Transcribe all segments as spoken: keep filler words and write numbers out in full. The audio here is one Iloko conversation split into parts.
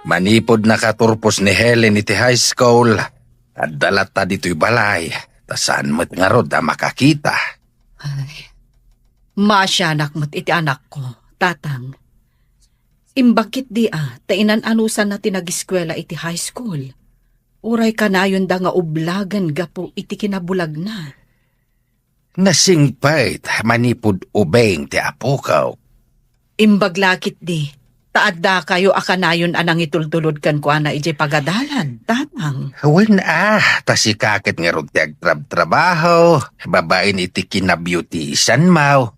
Manipud nakaturpos ni Helen iti high school, adda latta ditoy balay, ta saan met ngarud a makakita. Ay, maasianak met iti anakko, Tatang. Imbag ketdi a, ta inan-anusanna ti nagiskuela iti high school. Uray kanayonda nga ublagen gapu iti kinabulagna. Nasingpet manipud ubing ti apoko. Imbag la ketdi, ta addakayo a kanayon a nangitultulod kenkuana idiay pagadalan, Tatang. Wen a, ta sika ket ngarud ti agtrabtrabaho, babaen iti kinabeautisanmo.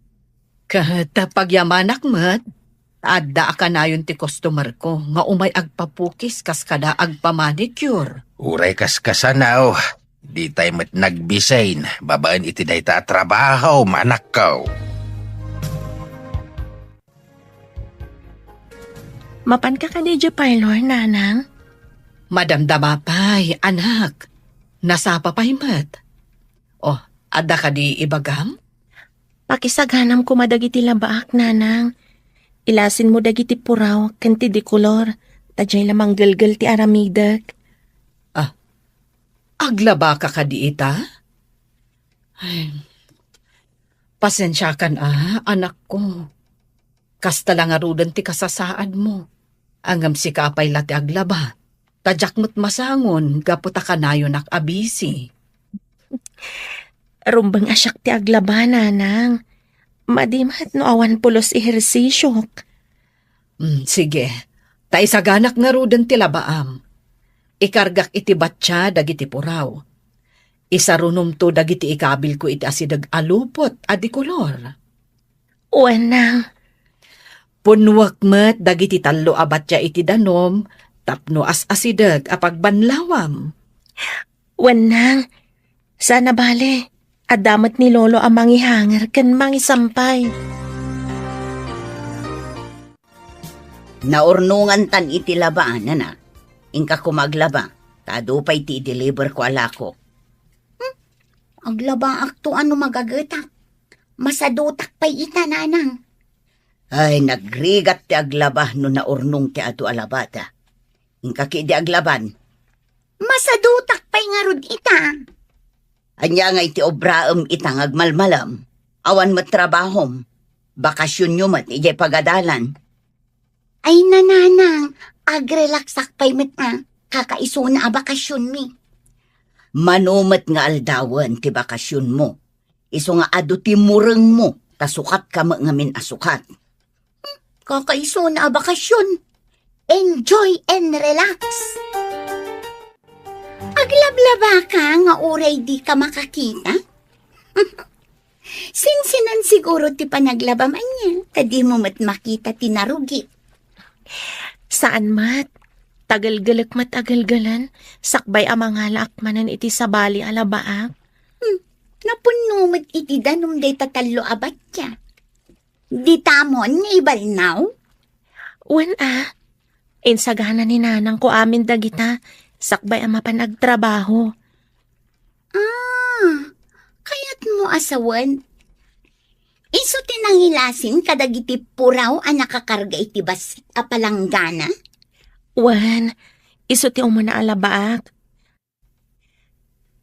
Ket pagyamanak met, ta adda a kanayon ti customerko nga umay agpapukis kas kada agpamanicure. Uray kaskasano, ditay met nagbisin babaen iti dayta a trabaho, anakko. Mapanka kadi idiay parlor, Nanang? Madamdama pay, anak. Nasapa pay met. Oh, adda kadi ibagam? Pakisaganam koma dagiti labaak, Nanang. Ilasinmo dagiti puraw ken ti dekolor, ta diay la manggelgel ti aramidek. Ah, aglabaka kadi ita? Ay, pasensiakan a, anakko. Kasta la ngaruden ti kasasaadmo. Ngem sika pay la ti aglaba. Ta diak met masangon gapu ta kanayonak a busy. Rumbeng a siak ti aglaba, Nanang. Madi met no awan pulos ehersisiok. Mm, sige. Ta isaganak ngaruden ti labaam. Ikargak iti batya dagiti puraw. Isarunomto dagiti ikabilko iti asideg a lupot a dekolor. Wen, Nang. Punnuek met dagiti tallo a batya iti danum tapno as-asideg a pagbanlawam. Wen, Nang. Saan a bale, adda met ni Lolo a mangihanger ken mangisampay. Naurnongantan iti laba, anak. Inka koma aglaba, ta adu pay ti i-deliver ko a lako. Hmm? Aglabaakto a no magagetak. Masadutak pay ita, Nanang. Ay, nagrigat ti aglaba no naurnong ti adu a labada. Inka ketdi aglaban. Masadutak pay ngarud ita. Ania ngay ti obraem ita nga agmalmalam? Awan met trabahom. Bakasionyo met idiay pagadalan. Ay, Nanang, agrelaksak pay met a. Kakaisuna a bakasionmi. Mano met nga aldawen ti bakasionmo? Isu nga adu ti murengmo, ta sukatka met ngamin a sukat. Kakaisuna a bakasion. Enjoy and relax. Aglablabaka nga uray dika makakita? Sinsinan siguro ti panaglabam ania, ta dimo met makita ti narugi. Saan met. Tagelgelek met a gelgelen, sakbay a mangalaak manen iti sabali a labaak. Hmm, napunno met iti danum dayta tallo a batya. Ditamon nga ibalnaw? Wen a, insagana ni nanangko amin dagita, sakbay a mapan agtrabaho. Ah, kayatmo a sawen? Isu ti nangilasin kadagiti puraw a nakakarga iti bassit a palanggana? Wen, isu ti umuna a labaak.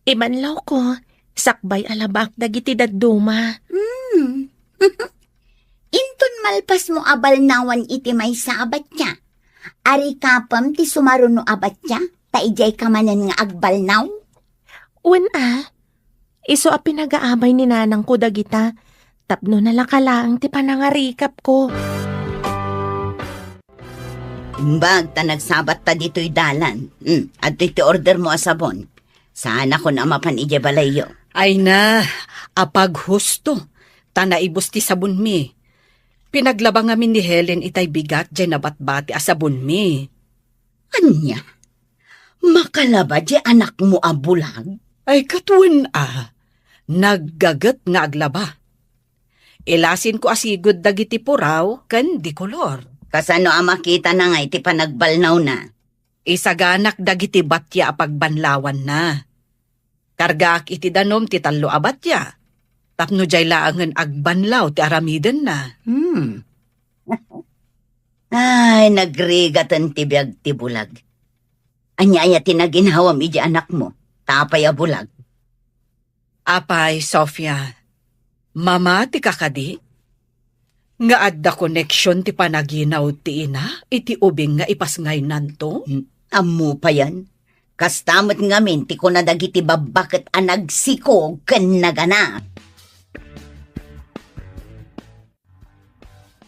Ibanlawko, sakbay a labaak dagiti dadduma. Hmm. Inton malpasmo a balnawan iti maysa a batya, arikapem ti sumaruno a batya, ta idiayka manen nga agbalnaw? Wen a, isu a pinagaabay ni nanangko dagita, tapno nalaka laeng ti panangarikapko. Imbag ta nagsabatta ditoy dalan. Hmm, adtoy ti ordermo a sabon. Saanakon a mapan idiay balayyo. Ay na, apaghusto, ta naibus ti sabonmi. Pinaglaba ngamin ni Helen itay bigat diay nabatbati a sabonmi. Ania? Makalaba diay anakmo a bulag? Ay, ket wen a, naggaget nga aglaba. Ilasinko a sigud dagiti puraw ken di kolor. Kasano a makitana ngay ti panagbalnawna? Isaganak dagiti batya a pagbanlawanna. Kargaak iti danum ti tallo a batya, tapno diay laengen agbanlaw ti aramidenna. Hmm. Ay, nagrigaten ti biag ti bulag. Ania aya ti naginhawam iti anakmo? Apay a bulag? Apay, Sofia, mama ti kakadi? Nga adda connection ti panaginaw ti ina iti ubing nga ipasngaynanto? Hmm, ammo payan. Kasta met ngamin ti kuna dagiti babbaket a nagsikog ken nagana.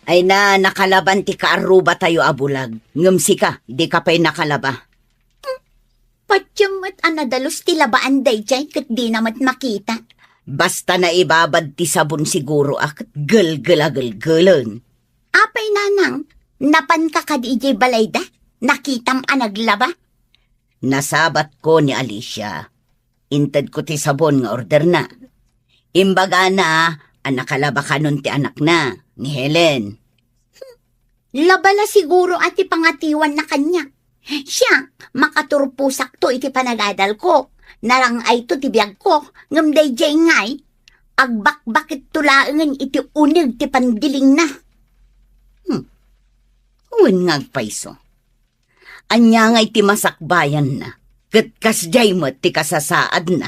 Ay na, nakalaban ti kaarrubatayo a bulag. Ngem sika, dika pay nakalaba. Hmm, patiem met a nadalus ti labaan daydiay ket dina met makita. Basta naibabad ti sabon siguro a ket gelgel a gelgelen. Apay, nanang, napanka kadi idiay balayda? Nakitam a naglaba? Nasabatko ni Alicia. Intedko ti sabon nga orderna. Imbagana a nakalaba kanon ti anakna, ni Helen. Laba la siguro a ti pangatiwanna kaniak. Siak, makaturposakto iti panagadalko. Narang-ayto ti biagko, ngem daydiay ngay, agbakbaketto laengen iti uneg ti pandilingna. Hmm. Wen nga agpayso. Ania ngay ti masakbayanna? Ket kasdiay met ti kasasaadna.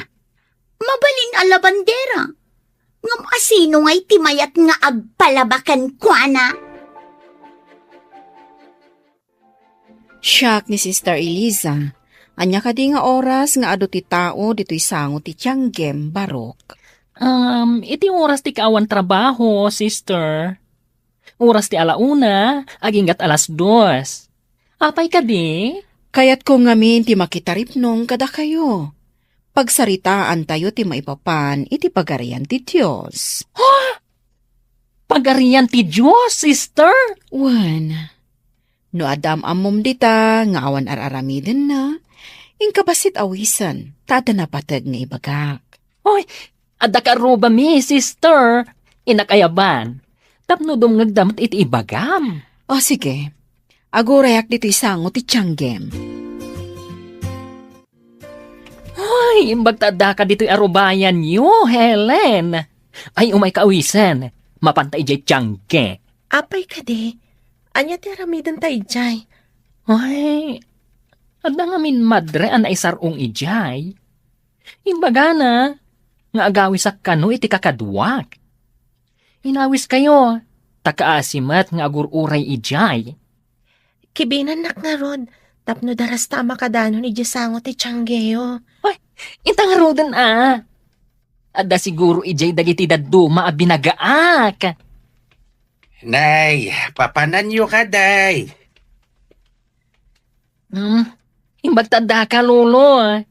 Mabalin a labandera. Ngem asino ngay ti mayat nga agpalaba kenkuana? Siak ni Sister Eliza. Ania kadi nga oras nga adu ti tao ditoy sango ti tianggem, Barok? Um, iti oras ti kaawan trabaho, sister. Oras ti ala una, aginggat alas dos. Apay kadi? Kayatko ngamin ti makitaripnong kadakayo. Pagsaritaantayo ti maipapan iti Pagarian ti Dios. Ha? Pagarian ti Dios, sister? Wen, no adda am-ammom dita nga awan ar-aramidenna, inka bassit awisen, ta adda napateg nga ibagak. Oy, adda karrubami, sister. Innak ayaban. Tapno dumngegda met iti ibagam. O, sige. Agurayak ditoy sango ti tianggem. Ay, imbag ta addaka ditoy arubayanyo, Helen. Ay, umayka awisen. Mapanta idiay tiangge. Apay kadi, ania ti aramidenta idiay? Ay, adda ngamin madre a naisar-ong idiay. Imbagana nga agawisak kano iti kakaduak. Inawiskayo, ta kaasi met nga agur-uray idiay. Kibinannak ngarud, tapno darasta a makadanon idiay sango ti tianggeyo. Ay, inta ngaruden a. Adda siguro idiay dagiti dadduma a binagaak. Nay, papananyo kadi. Hmm, imbag ta addaka, Lolo.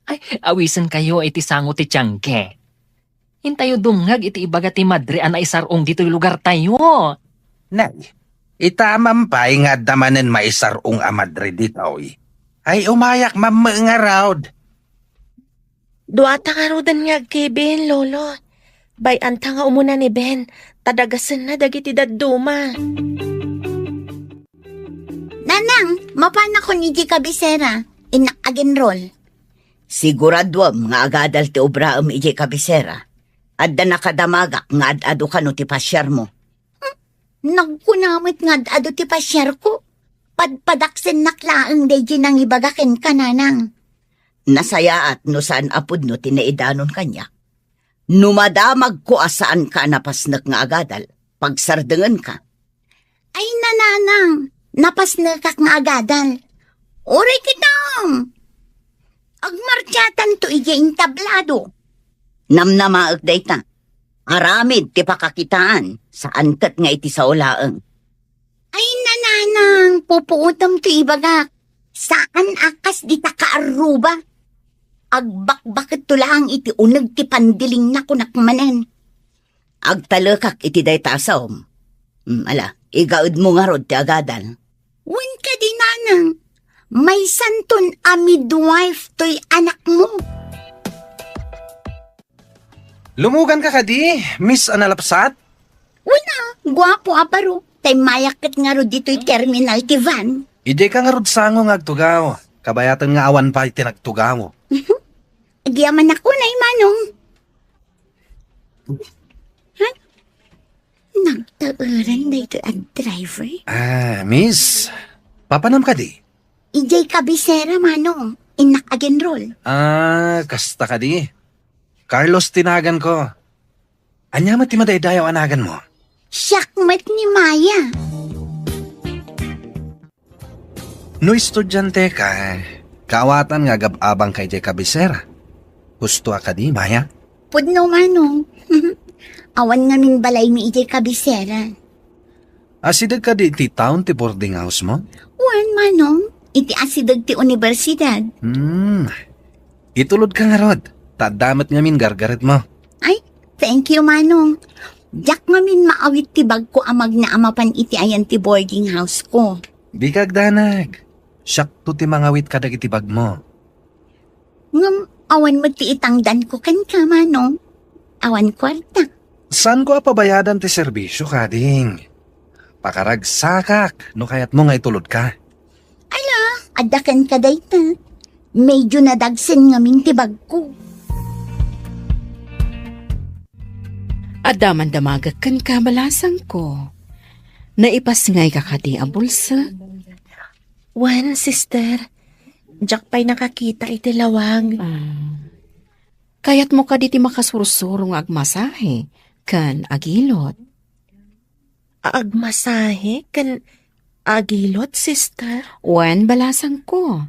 Ay, awisenkayo iti sango ti tiangge. Intayo dumngeg iti ibaga ti madre a naisar-ong ditoy lugartayo. Nay, ita man pay nga adda manen maisar-ong a madre ditoy. Ay, umayak mammo ngarud. Duata ngaruden nga agkibin, Lolo. Bay-anta nga umuna ni Ben, ta dagasenna dagiti dadduma. Nanang, mapanakon idiay kabisera, innak agenrol. Siguraduem nga agadal ti obraem idiay kabisera. Adda nakadamagak nga ad-adu kano ti pasiarmo. Hmm, nagkuna met nga ad-adu ti pasiarko. Padpadaksennak laeng daydi nangibaga kenka, Nanang. Nasayaat no saan a pudno ti naidanon kaniak. No madamagko a saanka a napasnek nga agadal, pagsardengenka. Ay, nanang, napasnekak nga agadal. Uray kitang! Agmartiatanto idiay entablado. Namnamaek dayta. Aramid ti pakakitaan, saan ket nga iti sao laeng. Ay, nanang, pupuotem ti ibagak. Saan a kas dita kaarruba. Agbakbaketto laeng iti uneg ti pandilingna, kunak manen. Agtalekak iti dayta a saom. Mm, ala, igaedmo ngarud ti agadal. Wen kadi, nanang, maysanton a midwife toy anakmo. Lumuganka kadi, Miss Analapsat? Wen a, guapo a baro. Tay mayak ket ngarud ditoy terminal ti van. Idiayka ngarud sango nga agtugaw. Kabayaten nga awan pay ti nagtugaw. Agyamanak unay, Manong. Ha? Nagtaeran daytoy a driver. Ah, miss, papanam kadi? Idiay kabisera, Manong. Innak agenrol. Ah, kasta kadi. Carlos ti naganko. Ania met ti madaydayaw a naganmo? Siak met ni Maya. No estudiante ka, kaawatan nga agab-abang ka idiay kabisera. Husto a kadi, Maya? Pudno, Manong. Awan ngamin balaymi idiay kabisera. Asideg kadi iti town ti boarding house mo? Wen, Manong. Iti asideg ti universidad. Hmm. Itulod ka ngarud. Ta adda met ngamin gargaret mo. Ay, thank you, Manong. Diak ngamin maawit ti bagko a magna a mapan iti ayan ti boarding house ko. Dika agdanag. Siakto ti mangawit kadagiti bagmo. Ngem awan met ti itangdanko kenka, Manong. Awan kuarta. Saanko a pabayadan ti serbisio, kading. Pakaragsakak no kayatmo nga itulodka. Ala, adda kenka dayta. Medyo nadagsen ngamin ti bagko. Adda man damagek kenka, balasangko. Naipasngayka kadi a bulsek? Wen, sister. Diak pay nakakita iti lawag. Ah. Kayatmo kadi ti makasursuro nga agmasahe ken agilot? Agmasahe ken agilot, sister? Wen, balasangko.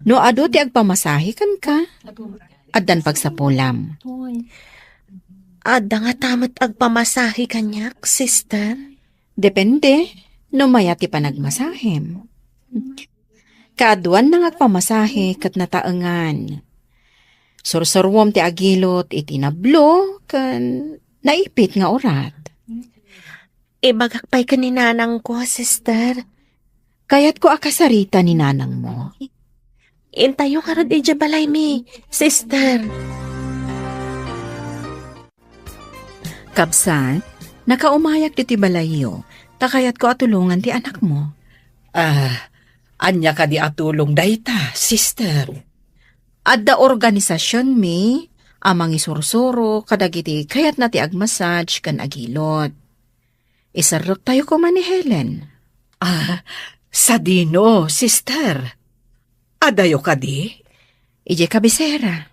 No adu ti agpamasahe kenka, addan pagsapulam. Adda ngata met agpamasahe kaniak, sister? Depende no mayat ti panagmasahem. Kaaduan nga agpamasahe ket nataengan. Sursuruem ti agilot iti nablo ken naipit nga urat. Ibagak pay ken ni nanangko, sister. Kayatko a kasarita ni nanangmo. Intayo ngarud idiay balaymi, sister. Kabsat, nakaumayak ditoy balayyo, ta kayatko a tulongan ti anakmo. Ah, ania kadi a tulong dayta, sister? Adda organisasionmi a mangisursuro kadagiti kayatna ti agmassage ken agilot. Iserrektayo koma ni Helen. Ah, sadino, sister? Adayo kadi? Idiay kabisera.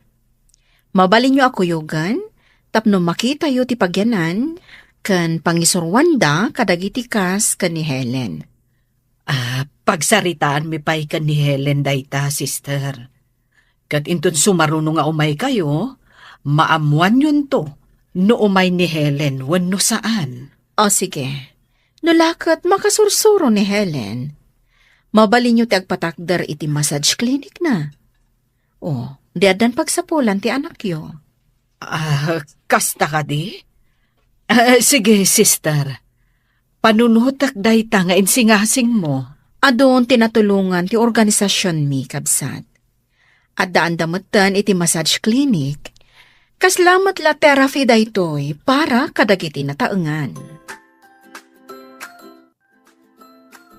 Mabalinyo a kuyogan tapno makitayo ti pagyanan ken pangisuruanda kadagiti kas ken ni Helen. Ah, pagsaritaanmi pay ken ni Helen dayta, sister. Ket inton sumaruno nga umaykayo, maammoanyonto no umay ni Helen wenno saan. O, sige. No la ket makasursuro ni Helen, mabalinyo ti agpatakder iti massage clinic na. O, di addan pagsapulan ti anakyo. Ah, kasta kadi? Ah, sige, sister. Panunotek dayta nga insingasingmo. Adun ti natulongan ti organisasionmi, kabsat. Addaanda metten iti massage clinic. Kasla met la therapy daytoy para kadagiti nataengan.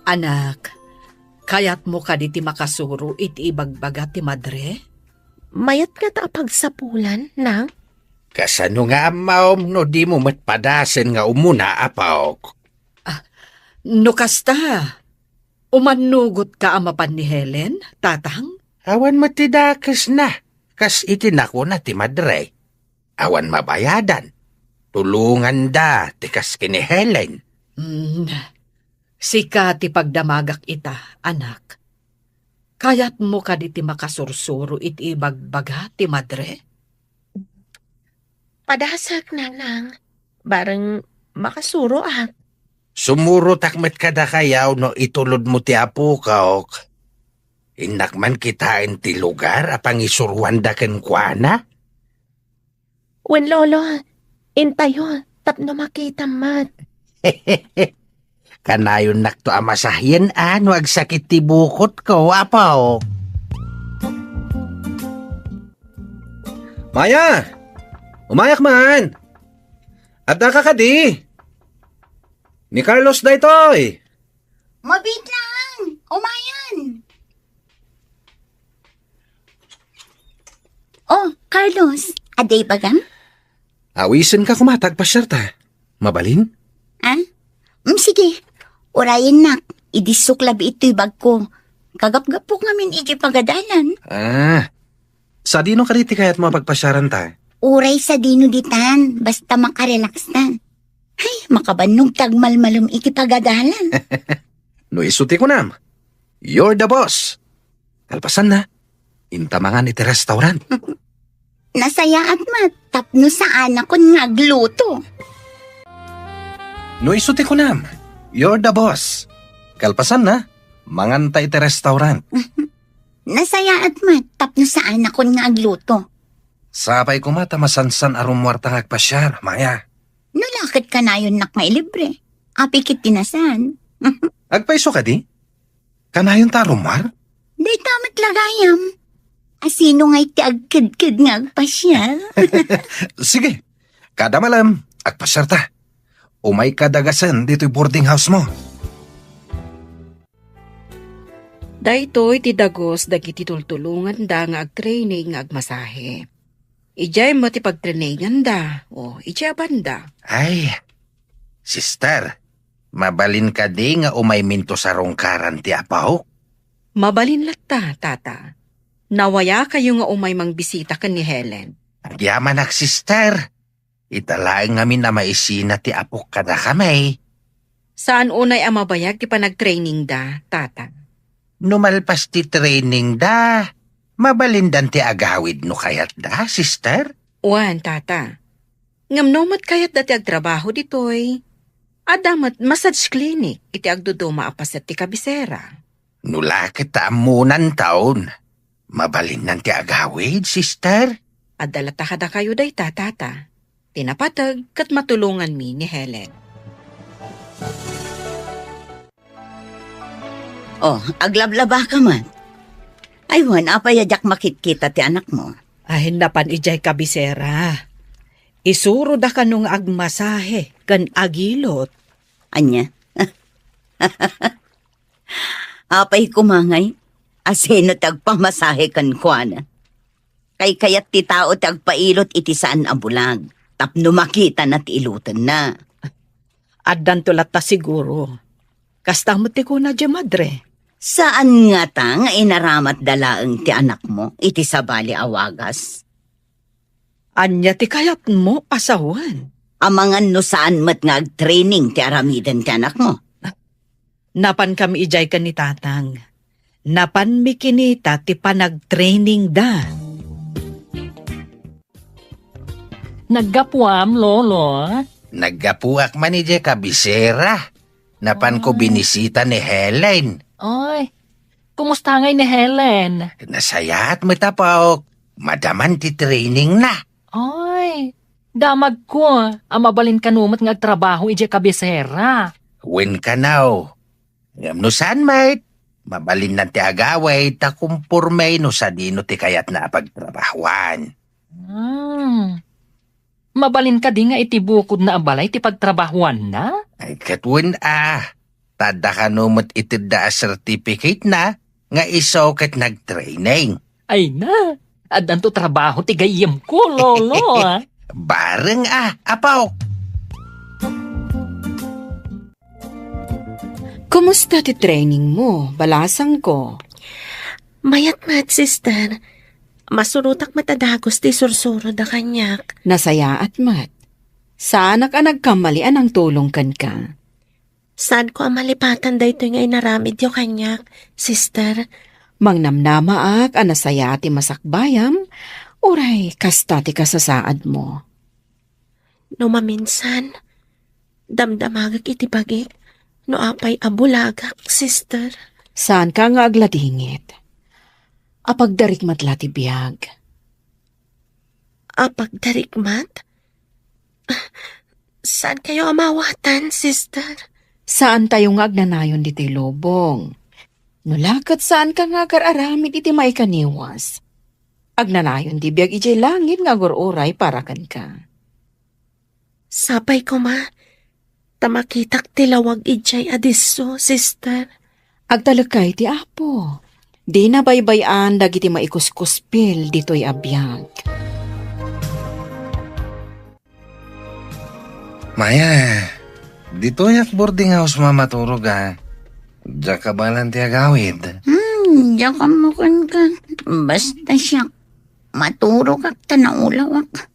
Anak, kayatmo kadi ti makasuro iti ibagbaga ti madre? Mayat ngata a pagsapulan, nang? Kasano nga ammom no dimo met padasen nga umuna, apok? Ah, no kasta, umannugotka a mapan ni Helen, tatang? Awan met ti dakesna, kas iti nakuna ti madre. Awan mabayadan. Tulonganda ti kas ken ni Helen. Hmm. Sika ti pagdamagak ita, anak. Kayatmo kadi ti makasursuro iti ibagbaga ti madre? Padasek, nanang. Bareng makasuroak. Sumurotak met kadakayo no itulodmo ti apok, ok. Innak man kitaen ti lugar a pangisuroanda kenkuana. Wen, Lolo, intayo tapno makitam met. Kanayonnakto a masahian a no agsakit ti bukotko, apo. Maya! Umayak man! Addaka kadi? Ni Carlos daytoy. Mabiit lang! Umayan! Oh, Carlos, adda ibagam? Awisenka koma ta agpasiarta. Mabalin? Mm, sige. Urayennak, idissok labi itoy bagko. Kagapgapok ngamin iti pagadalan. Ah, sadino kadi ti kayatmo a pagpasiaranta? Uray sadino ditan, basta makarelax ta. Ay, makabannog ti agmalmalem iti pagadalan. No isu ti kunam, you're the boss. Kalpasanna, inta mangan iti restaurant. Nasayaat met, tapno saanakon nga agluto. No isu ti kunam, you're the boss. Kalpasanna, manganta iti restaurant. Nasayaat met, tapno saanakon nga agluto. Sapay koma ta masansan a rummuarta nga agpasiar, Maya. No la ket kanayonnak nga ilibre. Apay ket ti nasan. Agpayso kadi? Kanayonta a rummuar? Dayta met la gayam. Asino ngay ti agkedked nga agpasiar? Sige, kada malem, agpasiarta. Umayka dagasen ditoy boarding house mo. Daytoy ti dagus dagiti tultulonganda nga agtraining nga agmasahe. Idiay met ti pagtraininganda, o idiay a banda. Ay, sister, mabalin kadi nga umayminto sarungkaran ti apaw? Mabalin latta, tata. Nawayakayo nga umay mangbisita ken ni Helen. Agyamanak, sister. Ita laeng ngamin a maisina ti apok kadakami. Saan unay a mabayag ti panagtrainingda, tata? No malpas ti trainingda, mabalindan ti agawid no kayatda, sister? Wen, tata. Ngem no met kayatda ti agtrabaho ditoy, adda met massage clinic iti agduduma a paset ti kabisera. No la ket ta ammonantaon, mabalinnan ti agawid, sister? Adda latta kadakayo dayta, tata. Ti napateg ket matulonganmi ni Helen. Oh, aglablabaka man. Ay, wen, apay a diak makitkita ti anakmo? Ay, napan idiay kabisera. Isuroda kano nga agmasahe ken agilot. Ania? Apay koma ngay, asino ti agpamasahe kenkuana? Kaykayat ti tao ti agpailot iti saan a bulag, tapno makitana ti ilotenna. Addanto latta siguro. Kasta met ti kuna diay madre. Saan ngata nga inaramatda laeng ti anakmo iti sabali a wagas? Ania ti kayatmo a sawen? Amangan no saan met nga agtraining ti aramiden ti anakmo? Napankami idiay ken ni Tatang. Napanmi kinita ti panagtrainingda. Naggapuam, Lolo? Naggapuak man idiay kabisera. Napanko Ay. binisita ni Helen. Ay, kumusta ngay ni Helen? Nasayaat met, apok. Madaman ti trainingna. Ay, damagko a mabalin kano met nga agtrabaho idiay kabisera. Wen kano. Ngem no saan met, mabalinnan ti agawid ta kumporme no sadino ti kayatna a pagtrabahoan. Hmm. Mabalin kadi nga iti bukodna a balay ti pagtrabahoanna? Ay, ket wen a. Ta adda kano met itedda a certificate-na nga isu ket nagtraining. Ay na, addanto trabaho ti gayyemko, Lolo, ah. Bareng a, apo. Kumusta ti training mo, balasangko? Mayat met, sister. Masurotak met a dagus ti isursuro da kaniak. Nasayaat met. Saanak a nagkamali a nangtulong kenka. Saanko a malipatan daytoy nga inaramidyo kaniak, sister. Mangnamnamaak a nasayaat ti masakbayam, uray kasta ti kasasaadmo. No maminsan, damdamagek iti bagik no apay a bulagak, sister. Saanka nga agladingit. Apagdarikmat la ti biag. Apagdarikmat? Saankayo a mawatan, sister? Saantayo nga agnanayon ditoy lubong. No la ket saanka nga agar-aramid iti maikaniwas. Agnanayon ti biag idiay langit nga agur-uray para kenka. Sapay koma, ta makitak ti lawag idiay a disso, sister. Agtalekka iti Apo. Dina baybay-an dagiti maikuskuspil ditoy a biag. Maya, Ditoyak boarding house-mo a maturog a. Diak kabaelan ti agawid. Hmm, diak ammo kenka. Basta siak, maturogak ta naulawak.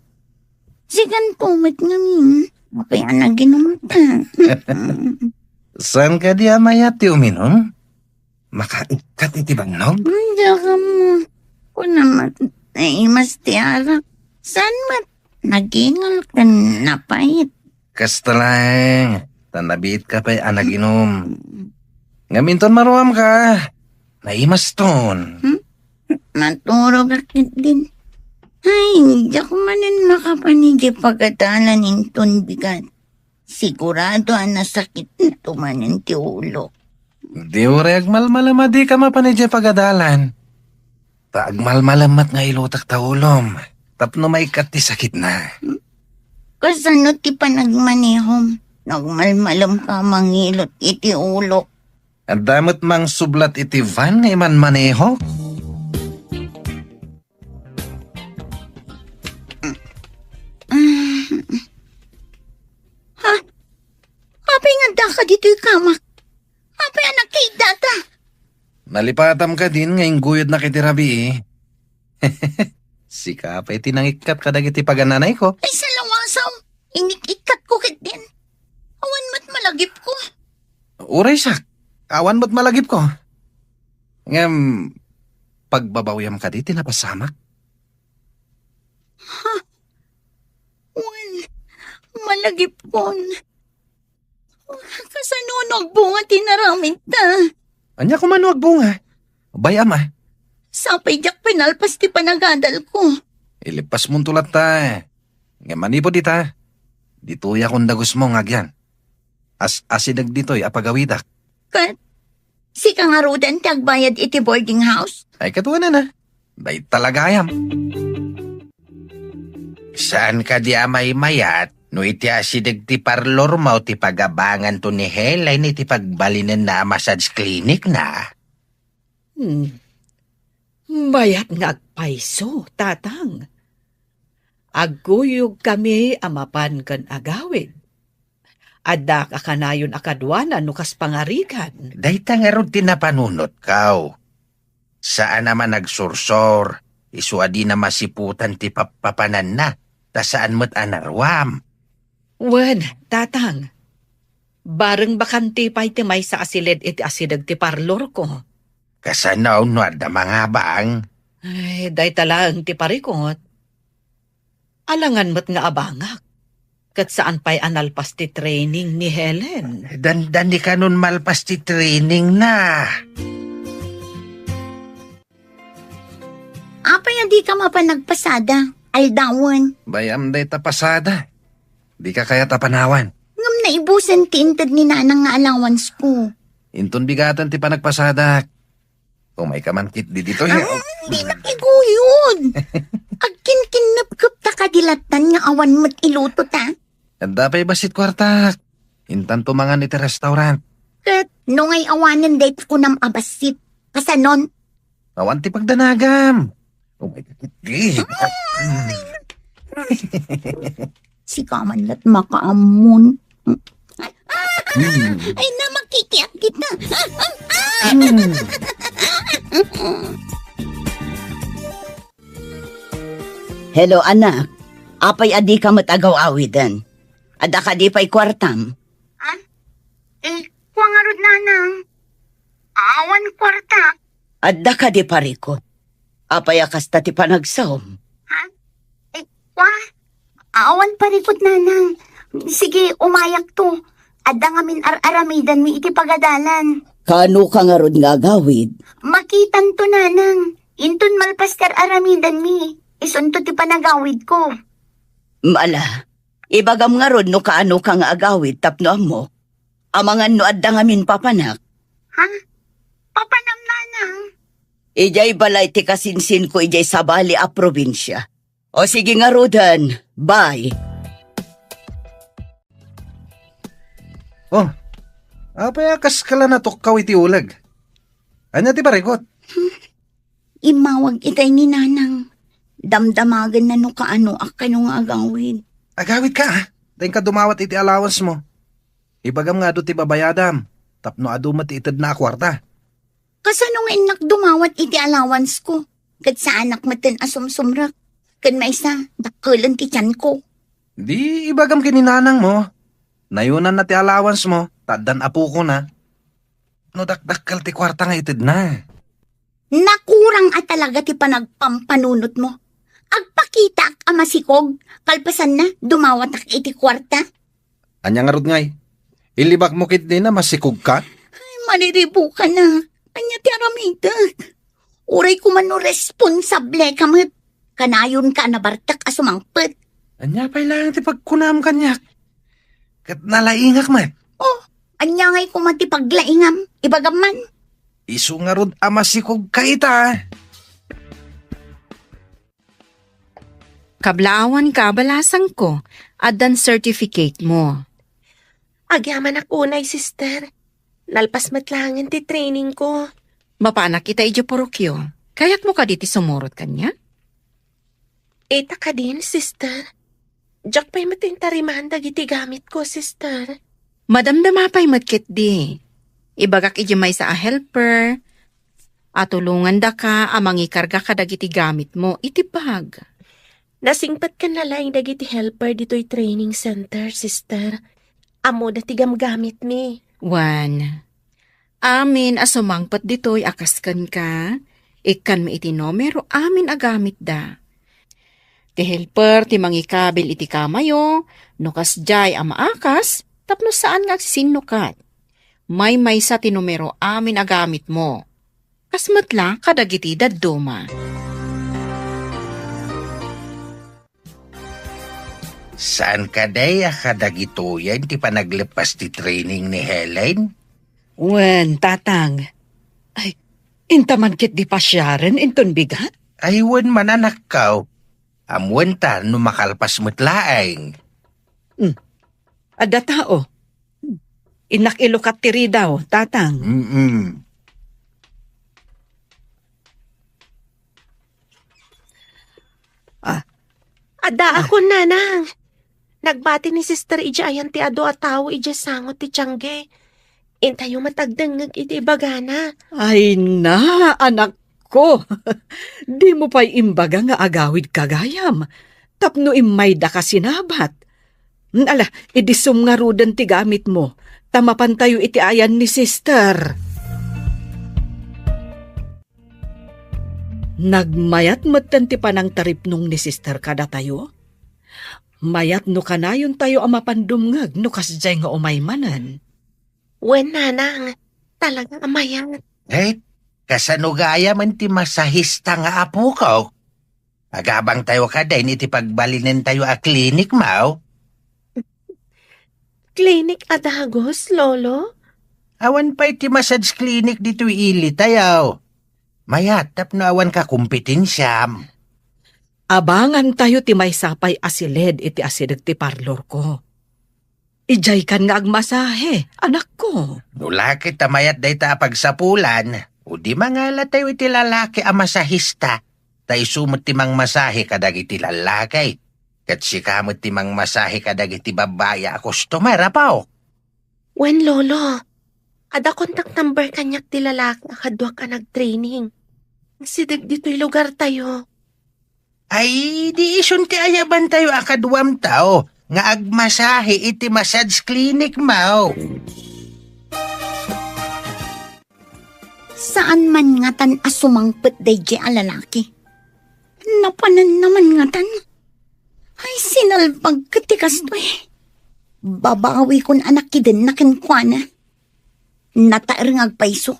Sikanto met ngamin. Apay a naginumta? Saan kadi a mayat ti uminum? Makaikkat iti bannog? Diak ammo. Kuna met, naimas ti arak. Saan met? Nagingal ken napait. Kasta laeng, ta nabiitka pay a naginum. Ngem inton maruamka, naimaston. Hmm? Maturogak ketdin. Ay, diak manen makapan idiay pagadalan inton bigat. Sigurado a nasakitto manen ti ulok. Di uray agmalmalem a dika mapan idiay pagadalan. Ta agmalmalem met nga ilutek ta ulom tapno maikkat ti sakitna. Kasano ti panagmanehom? Nagmalmalemka a mangilot iti ulok. Adda met mangsublat iti van nga imanmanehok. Ha? Apay nga addaka ditoy kamak? Apay a nakita ta? Nalipatam kadin nga ingguyodnak iti rabii. Sika pay ti nangikkat kadagiti pagananayko. Ay, salawasaw! Inik-ikkatko ketdin. Awan met malagipko. Uray siak, awan met malagipko. Ngem, pagbabawiam kadi ti napasamak? Ha? Wen, malagipkon. Kasano no agbunga ti naramidta? Ania koma no agbunga? Bay-am a. Sapay diak pinalpas ti panagadalko. Ilipasmonto latta. Ngem manipud ita, ditoyak dagusmo nga agyan. As-asideg ditoy a pagawidak. Ket sika ngaruden ti agbayad iti boarding house? Ay, ket wen a. Dayta la gayam. Saan kadi a maymayat no iti asideg ti parlormo ti pagabanganto ni Helen iti pagbalinenna a massage clinic na? Hmm. Mayat nga agpayso, Tatang. Agguyogkami a mapan ken agawid. Adda a kanayon a kaduana no kas pangarigan. Dayta ngarud ti napanunotko. Saan a managsursor, isu a dina masiputan ti pappapananna, ta saan met a naruam. Wen, Tatang. Bareng bakante pay ti maysa a siled iti asideg ti parlorko. Kasano no adda mangabang? Ay, dayta laeng ti parikut. Alangan met nga abangak. Ket saan pay a nalpas ti training ni Helen. Dandani kanon malpas ti training na. Apay a dika mapan nagpasada? Aldawen. Bay-am dayta pasada. Dika kayat a panawan. Ngem naibusen ti inted ni Nanang nga allowance ko. Inton bigaten ti panagpasadak. Umayka man ketdi ditoy. Ah, dinak iguyod. Agkinkinnepkep ta kadi lattan nga awan met iluto ta. Adda pay bassit kuartak. Intanto mangan iti restaurant. Ket no ngay awanen dayta kunam a bassit, kasanon? Awan ti pagdanagam. Umayka ketdi. Sika man la't makaammon. Ay, na, magkikiak kita. Hello, anak. Apay a dika met agaw-awiden? Adda kadi pay kuartam? Ha? Eh, kua ngarud, Nanang. Awan kuarta. Adda kadi parikut? Apay a kasta ti panagsaom? Ha? Eh, kua? Awan parikut, Nanang. Sige, umayakto. Adda ngamin ar-aramidanmi iti pagadalan. Kaano ka ngarud nga agawid? Makitanto, Nanang. Inton malpas ti ar-aramidanmi, isunto ti panagawidko. Mala, ibagam ngarud no kaano ka nga agawid tapno ammok. Amangan no adda ngamin papanak. Ha? Papanam, Nanang? Idiay balay ti kasinsinko idiay sabali a probinsia. O sige ngaruden, bye. Oh, apay a kaskala natukkaw iti uleg? Ania ti parikut? Immawag itay ni Nanang. Damdamagenna no kaano a kano nga agawid. Agawid ka, ah. Dayta dumawat iti allowance mo. Ibagam nga adu ti babayadam, tapno adu met ti itedna a kuarta. Kasano nga innak dumawat iti allowance ko? Ket saanak metten a sumsumrek. Ken maysa, dakkelen ti tianko. Di ibagam ken ni nanangmo. Nayonanna ti allowance mo, ta addan apokona. No dakdakkel ti kuarta nga itedna. Nakurang a talaga ti panagpampanunotmo. Agpakitaak a masikog, kalpasanna, dumawatak iti kuarta. Ania ngarud ngay? Ilibakmo ketdin a masikogka? Ay, maniribukan na. Ania ti aramidek? Uray koma no responsable ka met. Kanayonka a nabartek a sumangpet. Ania pay laeng ti pagkunam kaniak? Ket nalaingak met. Oh, ania ngay koma ti paglaingam? Ibagam man. Isu ngarud a masikogka ita. Kablaawanka a balasangko, addan certificate mo. Agyamanak unay, sister. Nalpas met laengen ti training ko. Mapanak ita idiay purokyo. Kayatmo kadi ti sumurot kaniak? Ita kadin, sister. Diak pay met intariman dagiti gamitko, sister. Madamdama pay met ketdi. Ibagak idiay maysa a helper a tulongandaka a mangikarga kadagiti gamitmo iti bag. Nasingpet ken nalaing dagiti helper ditoy training center, sister. Ammoda ti gamgamitmi. Wen, amin a sumangpet ditoy a kas kenka, ikkanmi iti numero amin a gamitda. Ti helper ti mangikabil iti kamayo, no kasdiay a maakas, tapno saan nga agsisinnukat. Maymaysa ti numero amin a gamitmo. Kas met la kadagiti dadduma. Saan kadi a kadagitoyen ti panagleppas ti training ni Helen? Wen, tatang. Ay, inta man ketdi pasiaren inton bigat? Ay, wen man, anakko. Ammoenta no makalpas met laeng. Hmm. Adda tao. Innak ilukat ti ridaw, tatang. Mm-mm. Ah. Addaakon, nanang. Nagbati ni Sister idiay ayan ti adu a tao idiay sango ti tiangge. Intayo met agdengngeg iti ibagana. Ay na, anakko. Dimo pay imbaga nga agawidka gayam, tapno immaydaka sinabat. Ala, idisom ngaruden ti gamitmo, ta mapantayo iti ayan ni Sister. Nagmayat metten ti panangtaripnong ni Sister kadatayo. Mayat no kanayontayo a mapandumngeg no kasdiay nga umay manen. Wen, nanang, talaga a mayat. Eh, kasano gayam ti masahista nga apokok? Agabangtayo kadin iti pagbalinentayo a klinik, maw? Klinik a dagus, Lolo? Awan pay ti massage clinic ditoy ilitayo. Mayat tapno awan kakompetensiam. Abangantayo ti maysa pay a siled iti asideg ti parlorko. Idiaykan nga agmasahe, anakko. No la ket ta mayat dayta a pagsapulan, o di mangalatayo iti lalaki a masahista, ta isu met ti mangmasahe kadagiti lallaki. Ket sika met ti mangmasahe kadagiti babbai a customer, apo. Wen, Lolo. Adda contact number kaniak ti lalaki a kaduak a nagtraining. Sideg ditoy lugartayo. Ay, di isun ti ayabantayo a kaduamtayo nga agmasahe iti massage clinic, maw? Saan man ngatan a sumangpet daydiay a lalaki. Napananna man ngatan. Ay, sinalbag ket ti kastoy. Babawikon a nakidenna kenkuana. Nataer nga agpayso.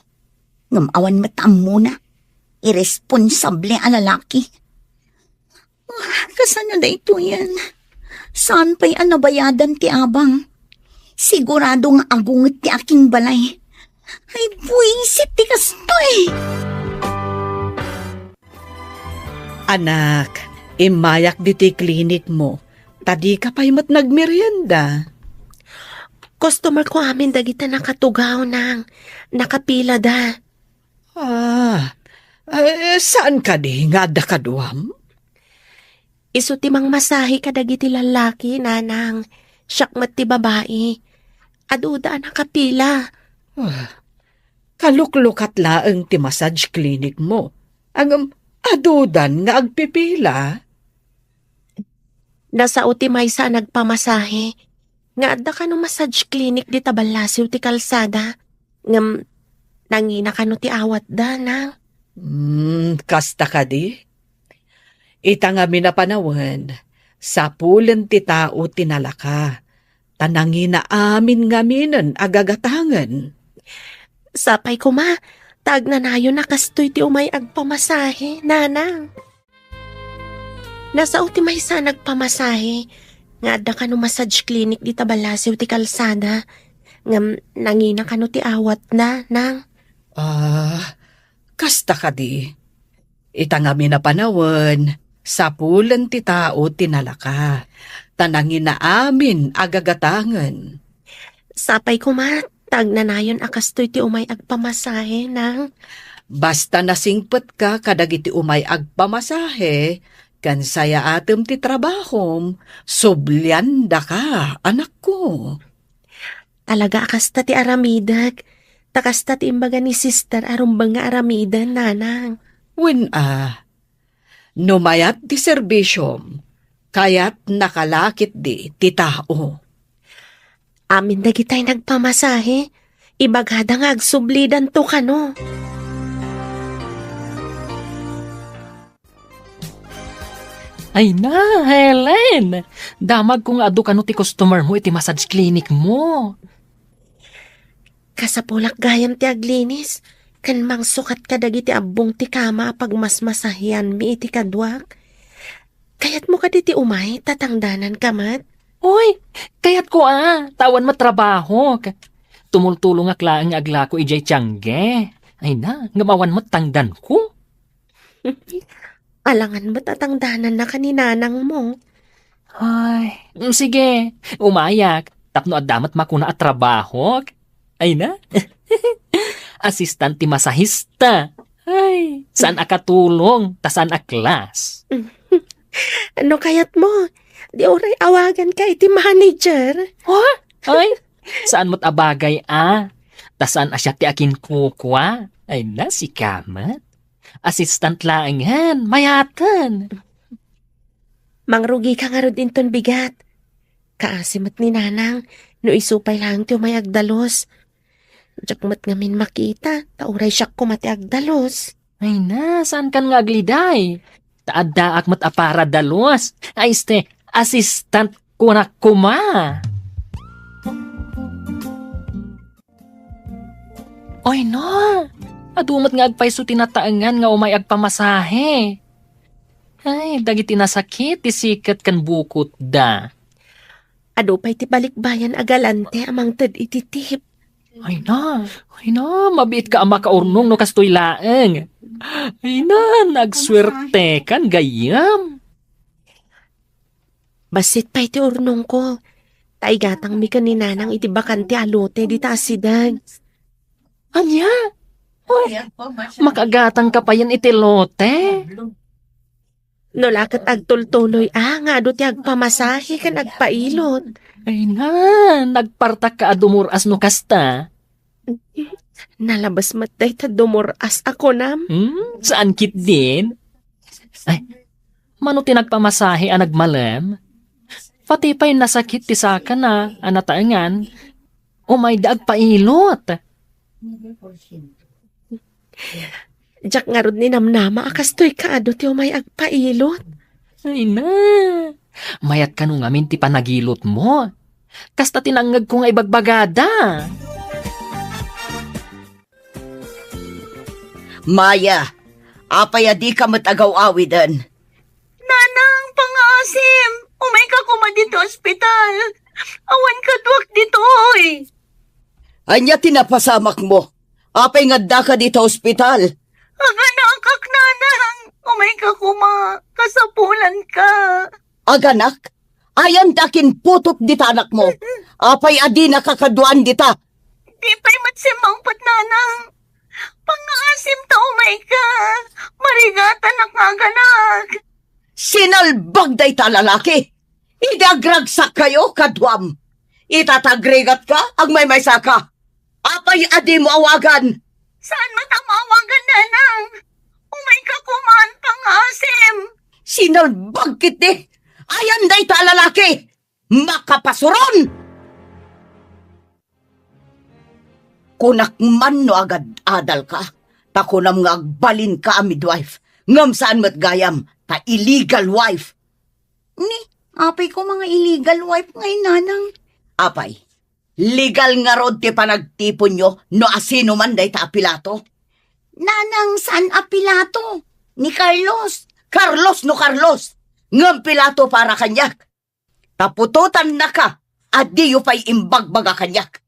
Ngem awan met ammona. Irresponsable a lalaki. Ah, kasano daytoyen? Saan pay a nabayadan ti abang? Sigurado nga agunget ti akingbalay. Ay, buisit ti kastoy! Anak, immayak ditoy klinik mo, ta dika pay met nagmerienda. Customer ko amin dagita nakatugaw, nang. Nakapilada. Ah, eh, saan kadi nga adda kaduam? Isu ti mangmasahe kadagiti lallaki, nanang. Siak met ti babai. Aduda a nakapila. Ah, kaluklukat laeng ti massage clinic mo. Ngem adudan nga agpipila. Nasao ti maysa a nagpamasahe nga adda kano massage clinic dita ballasiw ti kalsada. Ngem nangina kano ti awatda, nang. Hmm, kasta kadi? Ita ngamin a panawen, sapulen ti tao ti nalaka, ta nangina amin ngaminen a gagatangen. Sapay koma, ta agnanayon a kastoy ti umay agpamasahe, nanang. Nasao ti maysa a nagpamasahe nga adda kano massage clinic dita ballasiw ti kalsada. Ngem nangina kano ti awatna, nang. Ah, kasta kadi? Ita ngamin a panawen, sapulen ti tao ti nalaka, ta nangina amin a gagatangen. Sapay koma, ta agnanayon a kastoy ti umay agpamasahe, nang. Basta nasingpetka kadagiti umay agpamasahe, ken sayaatem ti trabahom, subliandaka, anakko. Talaga a kasta ti aramidek. Ta kasta ti imbaga ni sister a rumbeng nga aramiden, nanang. Wen a, no mayat ti serbisiom, kayatnaka la ketdi ti tao. Amin dagitay nagpamasahe, ibagada nga agsublidanto kano. Ay na, Helen! Damagko nga adu kano ti customer mo iti massage clinic mo. Kasapulak gayam ti aglinis, ken mangsukat kadagiti abbong ti kama a pagmasmasahianmi iti kaduak. Kayatmo kadi ti umay, ta tangdananka met? Oy, kayatko a, ta awan met trabahok. Tumultulongak laeng nga aglako idiay tiangge. Ay na, ngem awan met tangdanko. Alangan met a tangdanannaka ni nanangmo. Ay, mm, sige, umayak. Tapno adda met makuna a trabahok. Ay na. Assistant ti masahista. Ay, saan a katulong, ta saan a class. Ano kayatmo? Di uray awaganka iti manager. Ha? Ay, saan met a bagay a. Ta saan a siak ti akinkukua. Ay na, sika met. Assistant laengen, mayaten. Mangrugika ngarud inton bigat. Kaasi met ni nanang, no isu pay laeng ti umay agdalus. Diak met ngamin makita, ta uray siak koma ti agdalus. Ay na, saankan nga agliday? Ta addaak met a para dalus. Ay, este, assistant kunak koma. Ay na, adu met nga agpayso ti nataengan nga umay agpamasahe. Ay, dagiti nasakit ti siket ken bukotda. Adu pay ti balikbayan a galante a mangted iti tip. Ay na, ay na, mabiitka a makaurnong no kastoy laeng. Ay na, nagsuertekan gayyem. Bassit pay ti urnongko. Ta igatangmi ken ni nanang iti bakante a lote dita a sideg. Ania? Uy, makagatangka payen iti lote? No la ket agtultuloy a nga adu ti agpamasahe ken agpailot. Ay na, nagpartakka a dumur-as no kasta. Nalabes met dayta dumur-as a kunam. Hmm, saan ketdin? Ay, mano ti nagpamasahe a nagmalem? Pati pay nasakit ti sakana a nataengan, umayda agpailot. Diak ngarud ninamnama a kastoy kaadu ti umay agpailot. Ay na, mayat kano ngamin ti panagilotmo. Kasta ti nangngegko nga ibagbagada. Maya, apay a dika met agaw-awiden? Nanang, pangaasim, umayka koma ditoy ospital. Awan kaduak ditoy. Ania ti napasamakmo? Apay nga addaka dita ospital? Aganakak, nanang. Umayka koma. Kasapulanka. Aganak? Ayanka kinputot dita anakmo. Apay a dinaka kaduaan dita? Di pay met simmangpet, nanang. Pangaasim ta umayka. Marigatanak nga aganak. Sinalbag dayta a lalaki. Idi agragsakkayo kaduam, Ita ta agrigatka, agmaymaysaka. Apay a dimo awagan? Saan met a maawagan, Nanang? Umayka koman, pangaasim. Sinalbag ketdi. Ayan dayta a lalaki. Makapasuron! Kunak man no agad-adalka, ta kunam nga agbalinka a midwife, ngem saan met gayam, ta illegal wife. Ni, apay koma nga illegal wife ngay, Nanang? Apay, legal ngarud ti panagtiponyo no asino man dayta a Pilato? Nanang, saan a Pilato? Ni Carlos. Carlos no Carlos, ngem Pilato para kaniak. Ta putotannaka a diyo pay imbagbaga kaniak.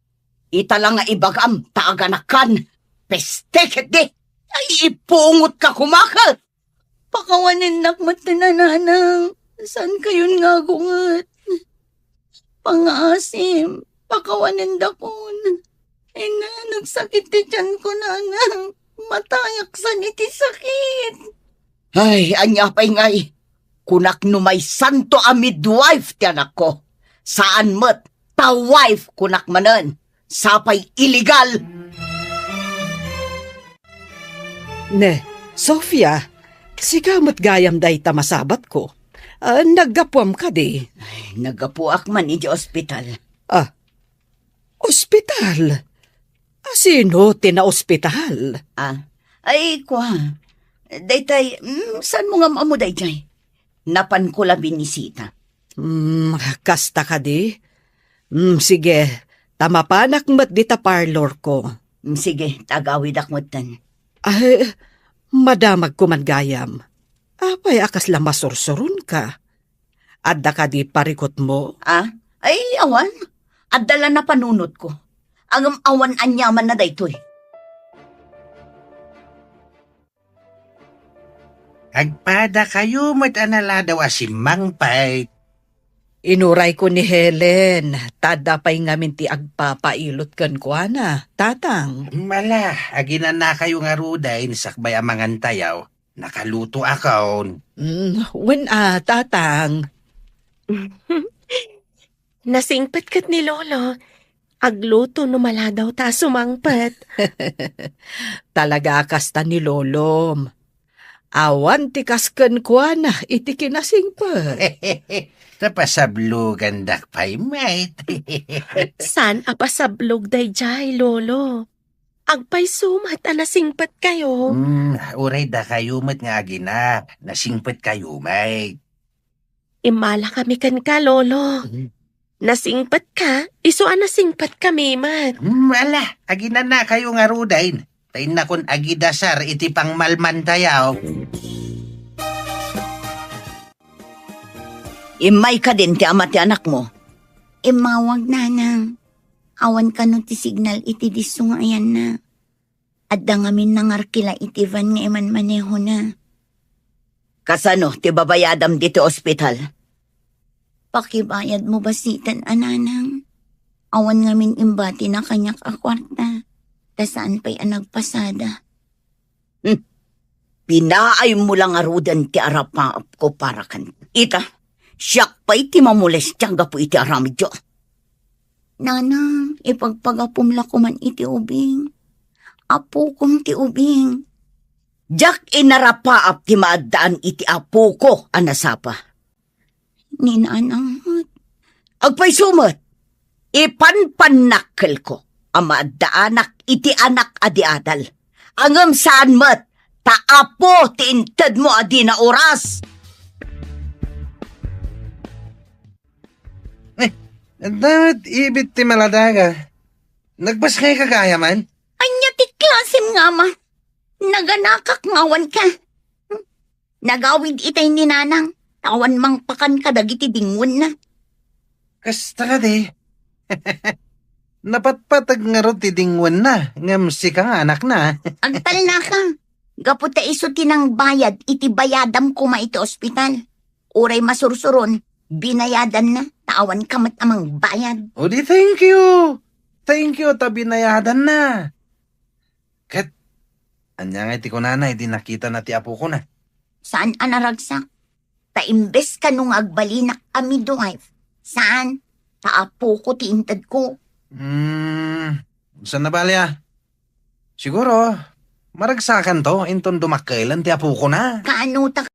Ita la nga ibagam ta aganakan. Peste ketdi! Ay, ipungotka koma ket! Pakawanennak met, Nanang. Saankayon nga agunget? Pangaasim, pakawanendakon. Ina, nagsakit ti tianko, Nanang. Matayak san iti sakit. Ay, ania pay ngay? Kunak no maysanto a midwife ti anakko. Saan met, ta wife kunak manen. Sapay illegal. Ne, Sofia, sika met gayam dayta masabatko. Ah, naggapuam kadi? Ay, naggapuak man iti ospital. Ah, ospital? Asino ti naospital? Ah, ay, kua. Daytay, mm, saan mo nga ammo daytay? Napanko la binisita. Mm, kasta kadi? Mm, sige, ta mapanak met dita parlor ko. Mm, sige, ta agawidak metten. Ay, madamagko man gayam. Apay a kasla masursuronka? Adda kadi parikutmo? Ah? Ay, awan. Adda la napanunotko. Ngem awan aniamanna daytoy. Agpadakayo met a naladaw a simmangpet. Inurayko ni Helen, ta adda pay ngamin ti agpapailot kenkuana, Tatang. Ala, aginanakayo ngaruden sakbay a mangantayo. Nakalutoakon. Mm, wen a, Tatang. Nasingpet ket ni Lolo. Agluto no maladaw ta a sumangpet. Talaga a kasta ni Lolom. Awan ti kas kenkuana iti kinasingpet. Ta pasablogandak pay met. Saan a pasablog daydiay, Lolo? Agpayso met a nasingpetkayo. Mm, uray dakayo met nga agina, nasingpetkayo met. Immalakami kenka, Lolo. Mm. Nasingpetka, isu a nasingpetkami met. Mm, ala, aginanakayo ngaruden. Ta innakon agidasar iti pangmalmantayo. Immay kadin ti ama ti anakmo? Immawag, Nanang. Awan kano ti signal iti disso nga ayanna. Adda ngamin nangarkila iti van nga imanmanehona. Kasano ti babayadam ditoy ospital? Pakibayadmo basiten a, Nanang. Awan ngamin imbatina kaniak a kuarta, ta saan pay a nagpasada. Hmm. Pinaaymo la ngaruden ti arapaapko para ken. Ita, siak pay ti mamolestia gapu iti aramidyo. Nanang, ipagpagapom la koman iti ubing. Apokom ti ubing. Diak inarapaap ti maaddaan iti apoko a nasapa. Ni Nanang met. Agpayso met, ipanpannakkelko a maaddaanak iti anak a di adal. Ngem saan met, ta apo ti intedmo a dina oras. Eh, adda met ibit ti maladaga. Nagpaskayka gayam? Ania ti klasem nga ama? Naganakak nga awanka. Nagawid itay ni Nanang, ta awan mangpakan kadagiti dingwenna. Kasta kadi. Napatpateg ngarud ti dingwenna, ngem sika nga anakna. Agtalnaka, gapu ta isu ti nangbayad iti bayadam koma iti ospital. Uray masursuron, binayadanna, ta awanka met a mangbayad. O di, thank you. Thank you ta binayadanna. Ket, ania ngay ti kunana idi nakitana ti apokona? Saan a naragsak. Ta imbes kano nga agbalinak a midwife, saan, Ta apoko ti intedko. Hmm, saan na bali, ah? Siguro, maragsakanto inton dumakkelen ti apokona. Kaano ta